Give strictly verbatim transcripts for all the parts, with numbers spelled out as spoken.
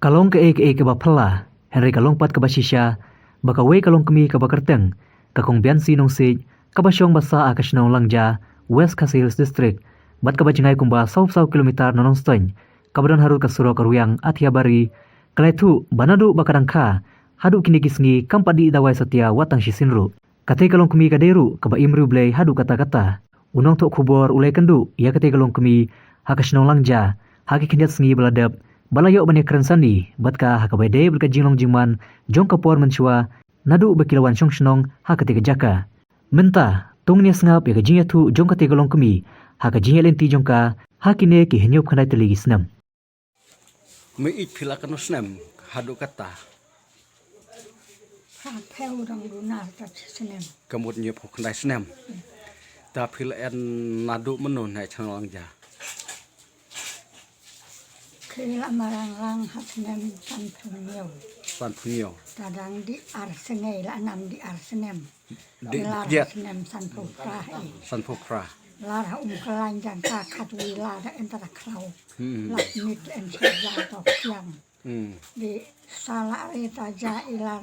Ka long kaei kaei kaba phylla, hynrei ka long pat kaba shisha, ba kawei ka longkmie kaba kyrteng, ka Kong Biansi Nongsiej, kaba shong basa ha ka shnong Langja, West Khasi Hills District, bad kaba jngai kumba saw saw kilometer na Nongstoiñ, kaba don harud ka surok Rwiang Athiabari, ka la ïathuh ba naduh ba ka dang kha haduh kine ki sngi kam pat dih dawai satia wat tang shisien ruh. Katei ka longkmie ka dei ruh kaba im riewblei haduh katta katta. U nongthoh khubor u la ïakynduh ïa katei ka longkmie ha ka shnong Langja ha ki khyndiat sngi ba la dep, ba la ïoh ban ïakren sani bad ka ha kaba ïadei bad ka jinglong jingman jong ka por mynshuwa naduh ba ki la wan shong shnong ha katei ka jaka. Mynta to ngin ïa sngap ïa ka jingïathuh jong katei ka longkmie ha ka jingïaid lynti jong ka ha kine ki hynñiew khyndai tylli ki snem. Me ïeit phi la katno snem haduh katta? Pha phew dang duna ta snem. Ka mut hynñiew phew khyndai snem. Ta phi la ïaid naduh mynno na shnong Langja? Phi la marang lang ha snem sanphew hynñiew. Sanphew hynñiew. Ta dang dih ar snem, la nam dih ar snem. Dih lar ha snem sanphew phra hi. Sanphew phra. Lar ha Umkyllain jong ka khatwi la da en ta da khlaw. Hmm. Lak mit en sha ja to kiang. Hmm. Dih sa la re ta ja i lar.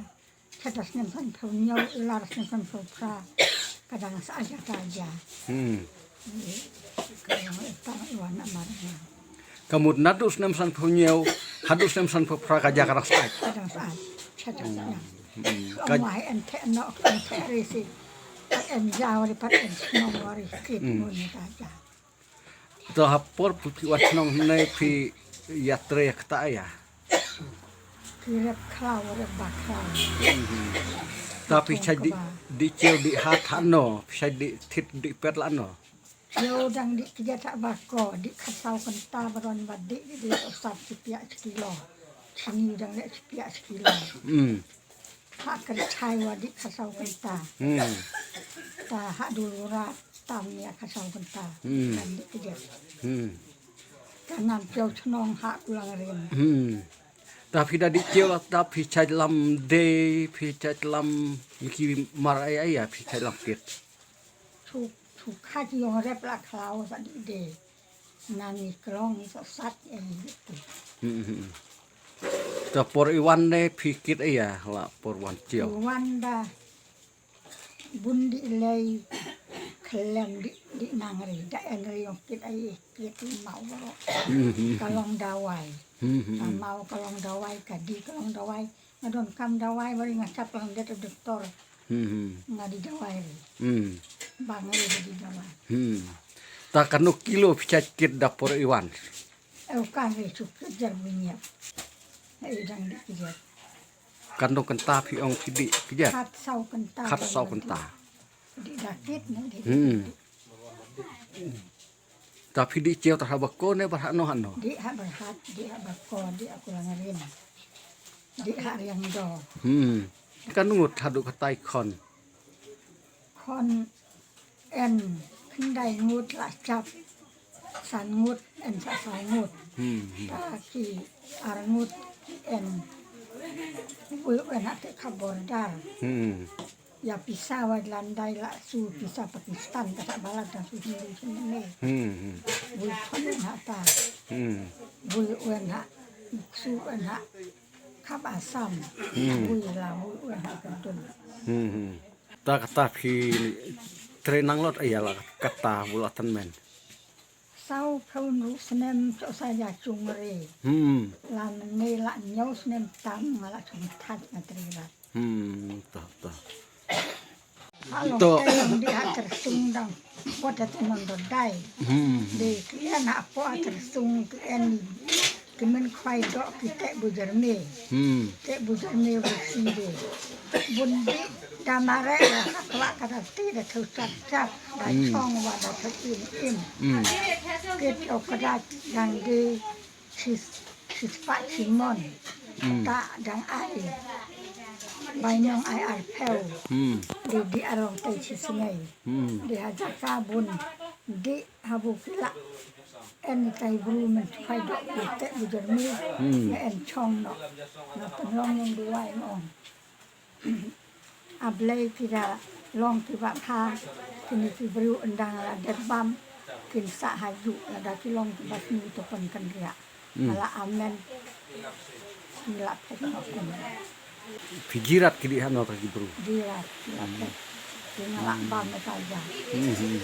Kata snem sanphew hynñiew i lar snem sanphew phra. Ka dang sa ja ta ja. Hmm. Ka mut naduh snem sanphew hynñiew haduh snem sanphew phra ka ja ka dang sah. Ka dang sah. Cha cha sah. Hmm. Ka ong wai en te nok en te risi. Pat en ja wari pat en shnong wari kit mun ka ja. To ha por phi wan shnong ne phi ïatrei ïa kata ïa. Phi rep khlaw rep ba khlaw. Hmm. Ta phi shait dih, dih kiew dih hat ha no, phi shait dih thied dih pet la no. Kiew dang dih kjat ha ba ko, dih khatsaw kynta baron ba dih dih sat shi piah shi kilo. Chini dang leh shi piah shi kilo. Hmm. Ha kynthai wa dih khatsaw kynta. Hmm. Ta ha dulura tam ïa khatsaw kynta. Hmm. Dang dih kjat. Hmm. Ka nam kiew chnong ha Kulang Rim. Hmm. Ta phi da dih kiew la ta phi chait lam dei, phi chait lam ïa ki mar ai ai ïa phi chait lam kit. Chu, chu kha ki ong rep la khlaw sa dih dei. Nang i klong i sa sat ei. Hmm, hmm, hmm. Ta por i wan ne phi kit ei ïa la por wan kiew. I wan da bun dih lei khlem dih, dih nang ri. Da en ri ong kit ei kit i maw ro. Hmm, hmm, hmm. Ka long dawai. Hmm, hmm, hmm. Ka maw ka long dawai, ka dih ka long dawai. Nga donkam dawai bari nga sap lang det doktor. Hmm, hmm. Nga dih dawai ri. Hmm. Bang ri dih dawai. Hmm. Ta kano kilo phi chait kit da por i wan? Eu kan ri chuk kit jar bunyap. Ei dang dih kjat. Kano kynta phi ong phi dih kjat? Khatsaw kynta. Khatsaw kynta. Dih da kit ne dih. Hmm. Ta phi dih kiew ta ha ba ko ne ba ha no ha no? Dih ha ba hat, dih ha ba ko, dih ha Kulang Rim. Dih ha Riang Do. Hmm. Kano ngut haduh katai khon? Khon en khyndai ngut la chap. San ngut en sa saw ngut. Hmm, hmm. Ta ki ar ngut ki en. Wei wen ha te ka border. Hmm. Ïa pisa wa landai la su pisa Pakistan kata balat da su Hindu sini. Hmm, hmm. Wei pun ha ta. Hmm. Wei wen ha su wen ha kap Assam. Hmm. Wei la wei wen ha kentun. Hmm, hmm. Ta kata phi trei nang lot ïa la kata bula tan men. Saw phew hynriew snem cho sa ïa chung re. Hmm. La ne la hynñiew snem tam nga la chung thait nga trei rat. Hmm, to, to. Ha long to. Te long dih ha Tyrtung dang. Bot ha te non dodai. Hmm. Dih ki en ha po ha Tyrtung ki en ki men khwai doh ki teh bujer me. Hmm. Teh bujer me bu si de. Bun dih da mare la ka kla ka da ti da thu chap chap da chong wa da thu im im. Hmm. Kit o ka da dang dih. Shi, shi spah shi mon. Hmm. Ta dang ai. Bai nong ai ar phew. Hmm. Dih dih arong tei shi sngi. Hmm. Dih ha jaka bun. Dih ha bu kila. En tai bru men chukai dok te bu jermi. Hmm. Nge en chong no. Nga pynlong nong duwai ngong. A Blei ki da long kiba bha, kine ki briew ynda nga la dep bam, kin sah ha ïu, lada ki long kiba sniew to pynkhynriah. Hmm. Nga la amen. Ngi la phet noh kumne. Phi jirat ki dih hano ta ki bru. Jirat, la phet. Ki nga la bam ita ja. Hmm.